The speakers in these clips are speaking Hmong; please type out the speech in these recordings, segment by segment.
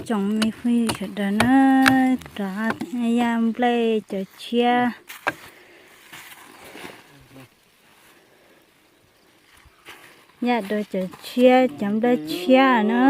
tsoom me phooj ywg sawv daws na, rov yaj nplej cov tshiab, yaj dua cov tshiab, cov nplej tshiab na,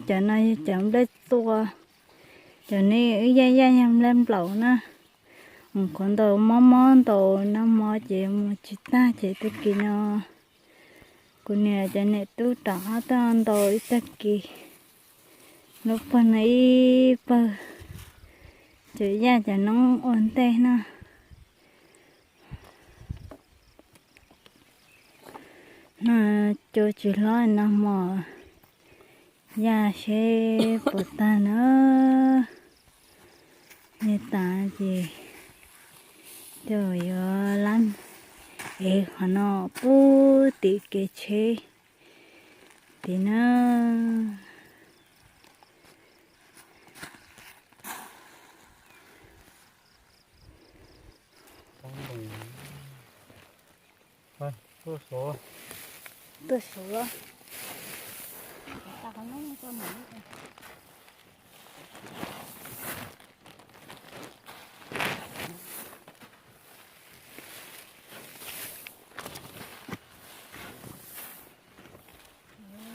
cov no yog cov nplej tua, cov no wb yaj yaj yog nplej nplaum na. Mus qhuav ntaus mob mob ntaus nag hmo ces mus tsis tag ces tag kis no kuv niam cov niam tub rov qab tuaj ntaus ib tag kis, lub pawg no ib pawg, cov yaj cov noob ua ntej na. No cua tsis hlob nag hmo, yaj seb puas tag na. Yaj tas ces coj yuav lab ev qhov no pub tim kev tsheb tid na. Tuaj suav.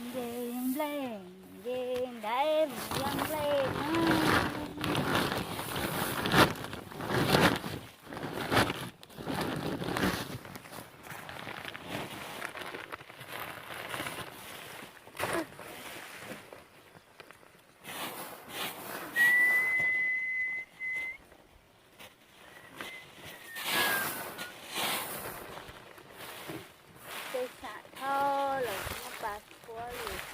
Nce nplej, nce nraiv mus yaj nplej na. Tej sam dhau lawm, muab pas tshuab lawm.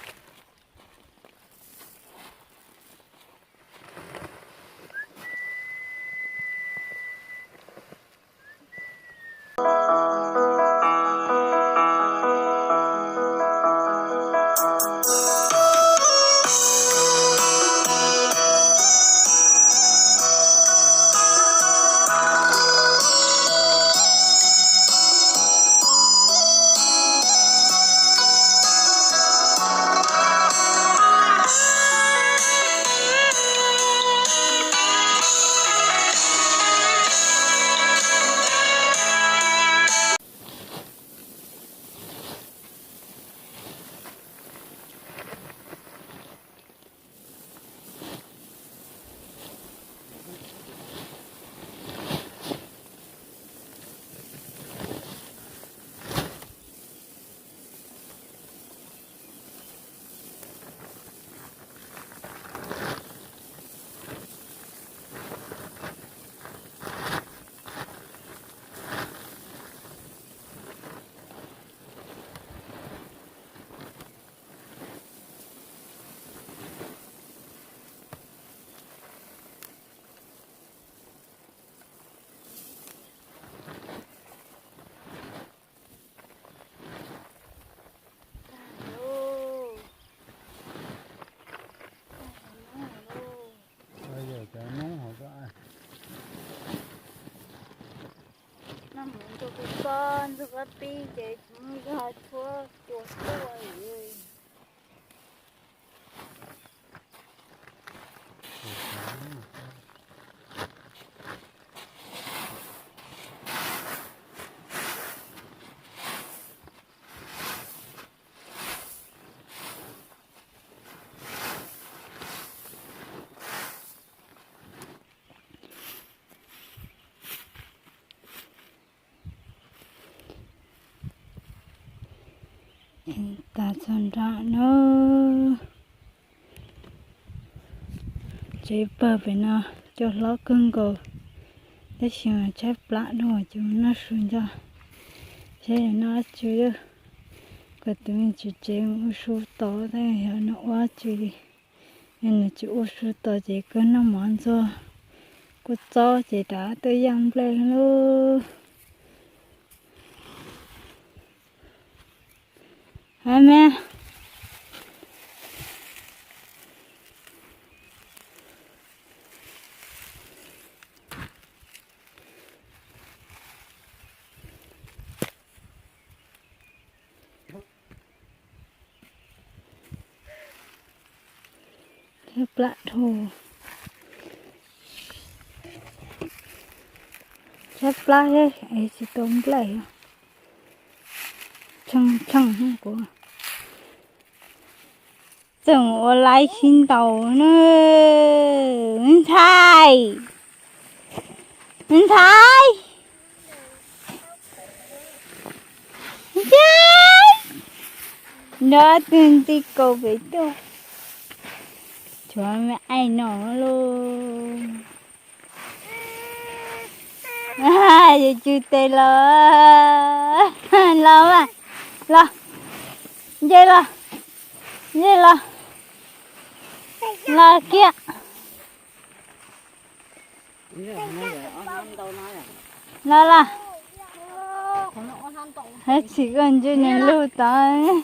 Noj mov ntxuag kub kob ntxuag kub pib ces tsis muaj zog tshuab cua tuaj li. Tas txog nram no, tsev pawg pem no cua hlob kawg nkaus, tab sis mas tshaib plab dua ces mus noj su ntag. Saib noj dab tsi, kom tus me tsev mus ua su tod, tab yog nws ua dab tsi, yog nws tsis ua su tod ces kawg noj mov ntxuag kub txob ces rov tuaj yaj nplej lauj. Hais mas. Plab dhau. Tshaib plab thiab es tsis tau nplej. Tshee tshee kuv tseem ua laib sib ntaus na. Ntxhais, ntxhais, ntxhais, nrog tus ntxhais kaus pem tuaj. Tshuav me aim no lauj. Yus cw tes los, los mas, los, nce los, nce los, los kiag. Los los. Hab tsis koj ntsuj nws lug tod.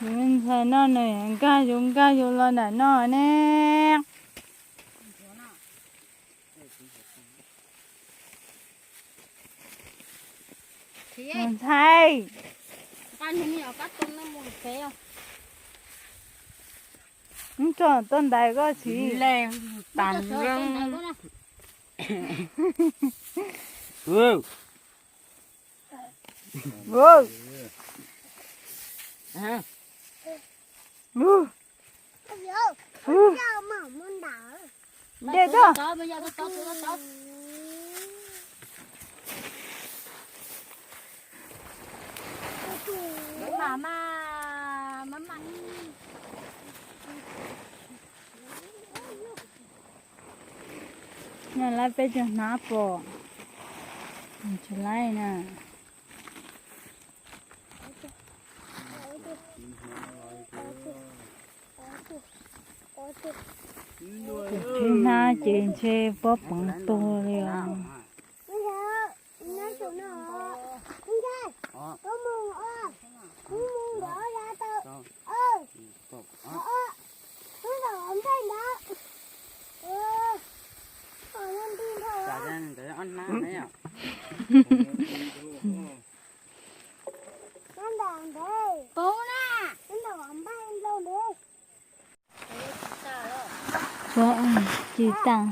Yus ntxhais no nws nkag yus nkag yus los nram no ne. Ntxhais, tso tuaj ntais koj txiv. Nce tuaj. Nyob lawv peb cov hnab pom, tsis laib na. Tus thib hnab ces ntshe pob peev tuag li os. Tshuav ci tas.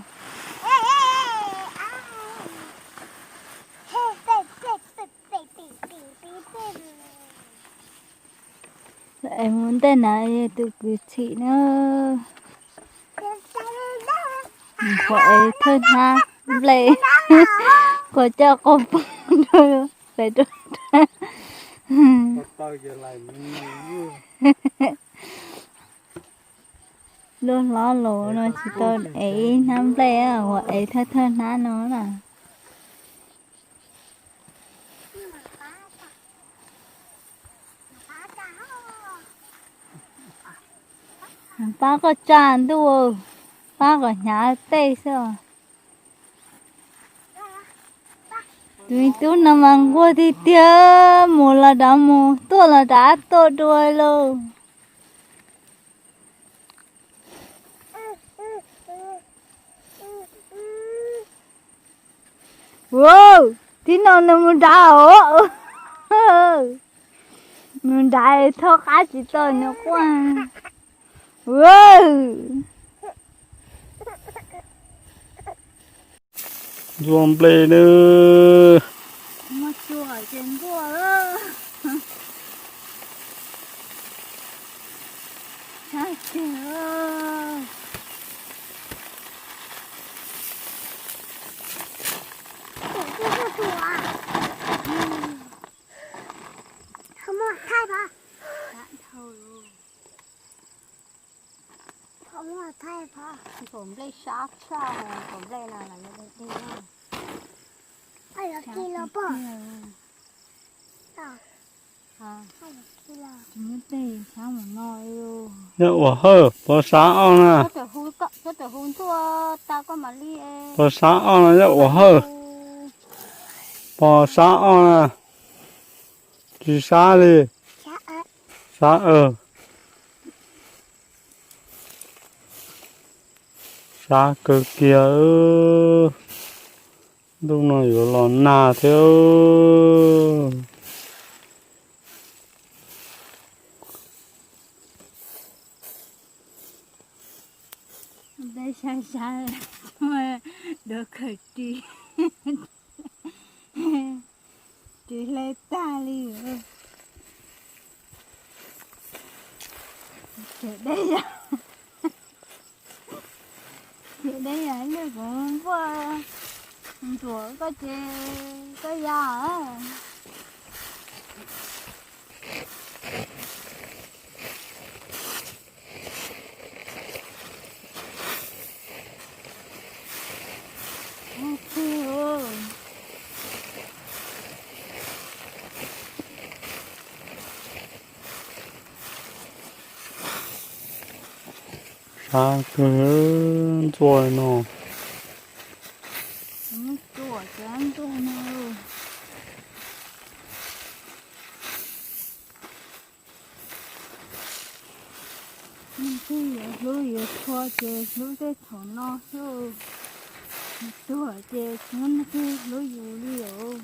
Es mus ntej na, tus kwv txhim na, qhuav ev thawj hnab nplej, qhuav coj qhuav poob rau pem rau. Lub hlob laus no tsis tau ev ib hnab nplej, qhuav ev thawj thawj hnab no na. Pab koj tsa ntuj, pab kom hnyav tej xwb os. Tus me tub no mas nquag tiag tiag, mus los dav mus, tuaj los dav tuaj dua lauj. Wow, tib no nws mus dav os. Mus dav thaub qab tsis tau nws quaj. Wow. Ntxuag nplej nawb. Muaj thaij pab. Ntuas nplej sab tshaj, ntuas nplej no los yog dej dej. Yog ua hawj, pos sab ob na. Pos sab ob na, yog ua hawj. Pos sab ob na, tsis sab li. Sab, sab kawg kiag. Ntuj no yuav los nag thiab. Dej sab sab, dov khaws ris, ris hle tag li. Ces dej yog, ces dej yog ib lwm kuv npuaj ntuas koj ces koj ya. Sab kawg, ntxuaj no. Ntxuaj cov ntxuaj no. Leej twg yuav hlub yuav tshua ces hlub tej thaum no xwb, tuag ces tsis muaj leej twg hlub yus li os.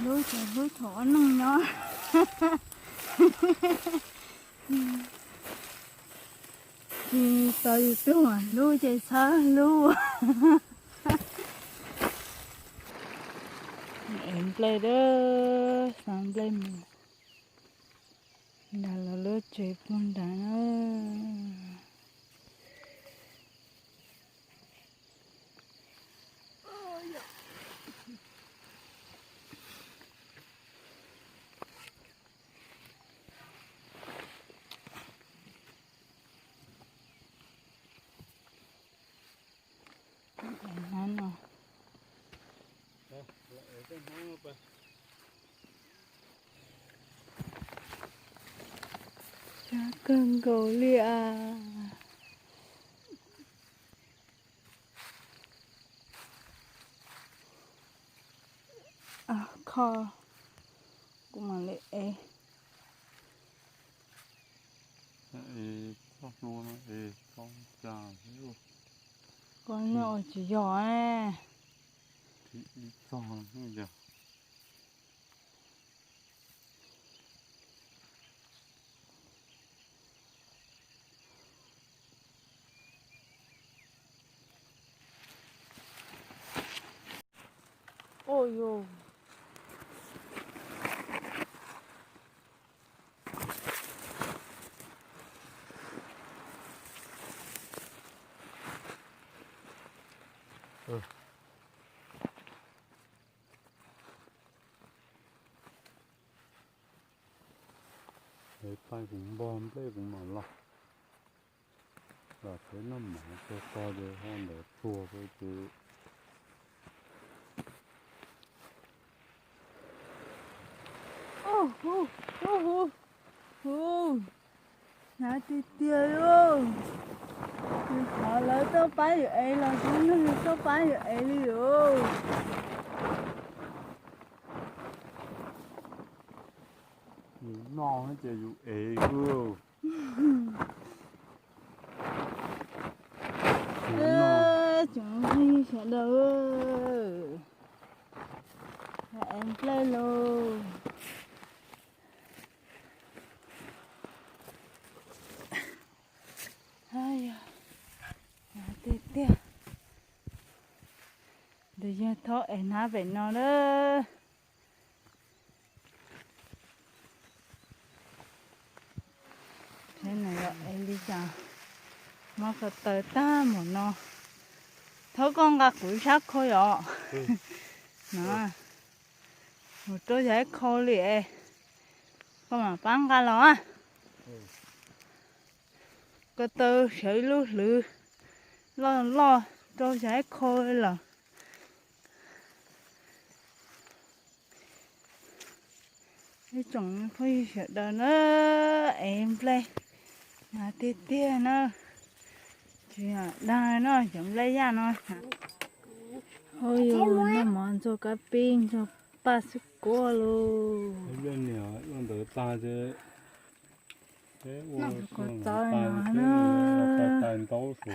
Hlub ces hlub thaum ua neej nyob, tsis tau yus tuag hlub ces txhob hlub. Ev nplej, xav nplej mus nram lawv lub tsev puag nrad na. Hnab no. Sab kawg nkaus li as. Kho, kuv mam li ev. Koj no ua tsis yog. Ua yus. Ev pais kuv npog nplej kuv mam los. Lam peb noj mov tag tag ces ho ntawd tuag peb ces. Hnav tiag tiag li. Tus qhov lawv tuaj pab yus ev los kuv nug yus tuaj pab yus ev li os. Yus noj ces yus ev xwb. Tsoom phooj ywg sawv daws, ev nplej lauj. Tiag tiag, tus yawg thaub ev hnab pem no lawm. Saib nws yuav ev li cas, mob ko taw tag npaum no. Thaub, koj nqa kuv ib sab khau yom. Mus rau yav khau li es. Koj mam pab nqa los. Ko taw sawv ib lub hlwv loj loj rau xyav ib qho lawm. Ib tsoom phooj ywg sawv daws na, es nplej mas tiag tiag na, tsis dag no cov nplej yaj no. Ua yus noj mov ntxuag kab pib ntxuag paj xwb kuv lauj. Ua ntawd tag ces peb ua ko txawv no na. Tais ntaub su,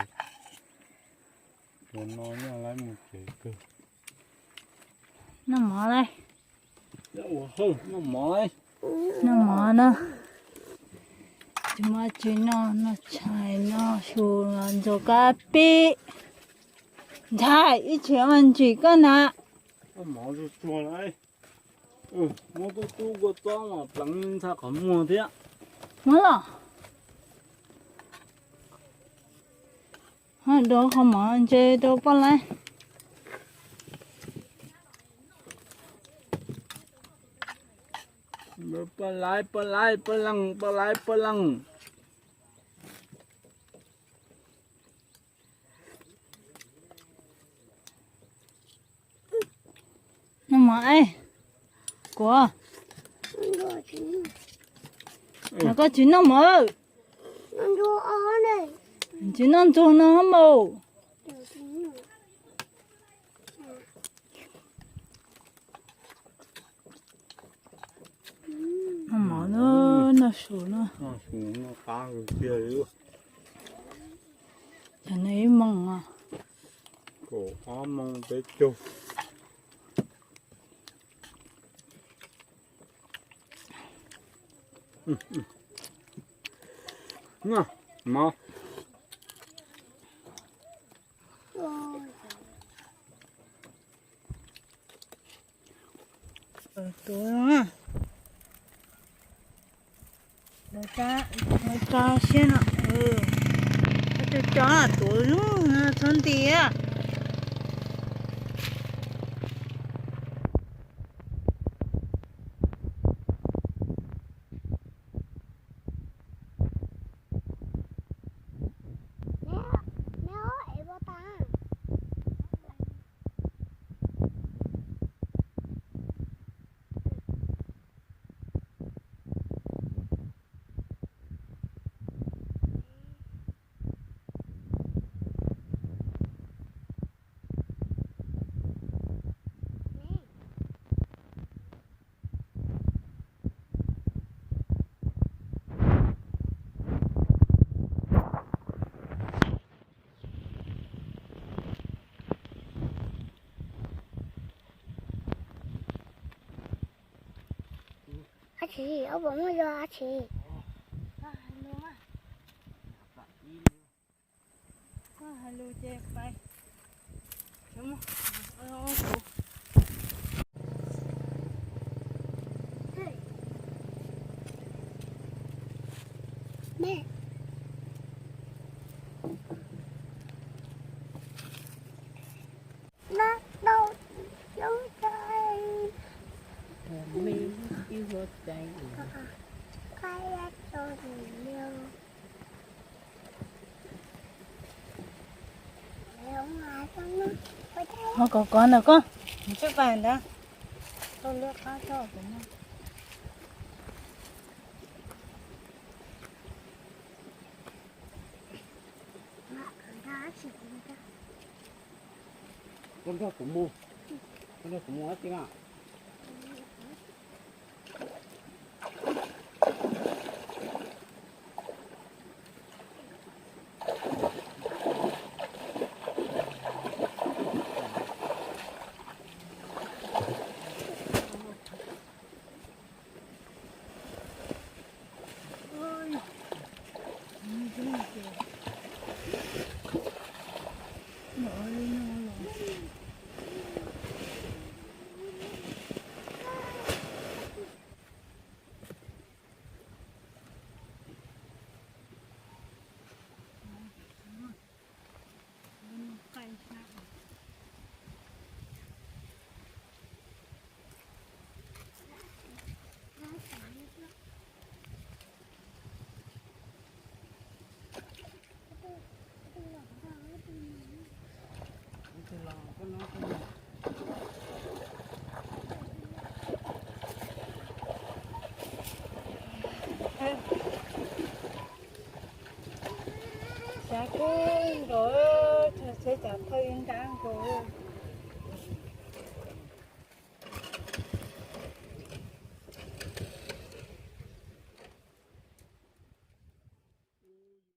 tus no nyaj laib mus tsev kawg. Noj mov lauj. Noj mov na. Tsis muaj tsis noj, noj tshais noj su los ntxuag kab pib. Ntshai ib txhia mas ntsim koj na. Muab tub tub kua txob mas pleev ntxhab qhov muag thiab. Muab los. Ho dov qhov mov ntse rau poj laib. Poj laib, poj laib, poj leej, poj laib, poj leej. Noj mov es. Kuv. Koj tsis noj mov. Tsis noj ntxuag no maum. Noj mov na, noj su na. Cov no ib moos os. Kaum ob moos peb caug. Mov. Tuav, tuav siab no. Cov cov tuav lub txhob nti. Ab tsi, ob puas muaj zog ab tsi? Koj hais lus ces pais. Ho kov kov ntawm koj, tsis pais ntawd. Koj nrog kuv mus, koj nrog kuv mus dab tsi na? Xav kub nkaus, tsheb xav thawj ib nrab nkaus.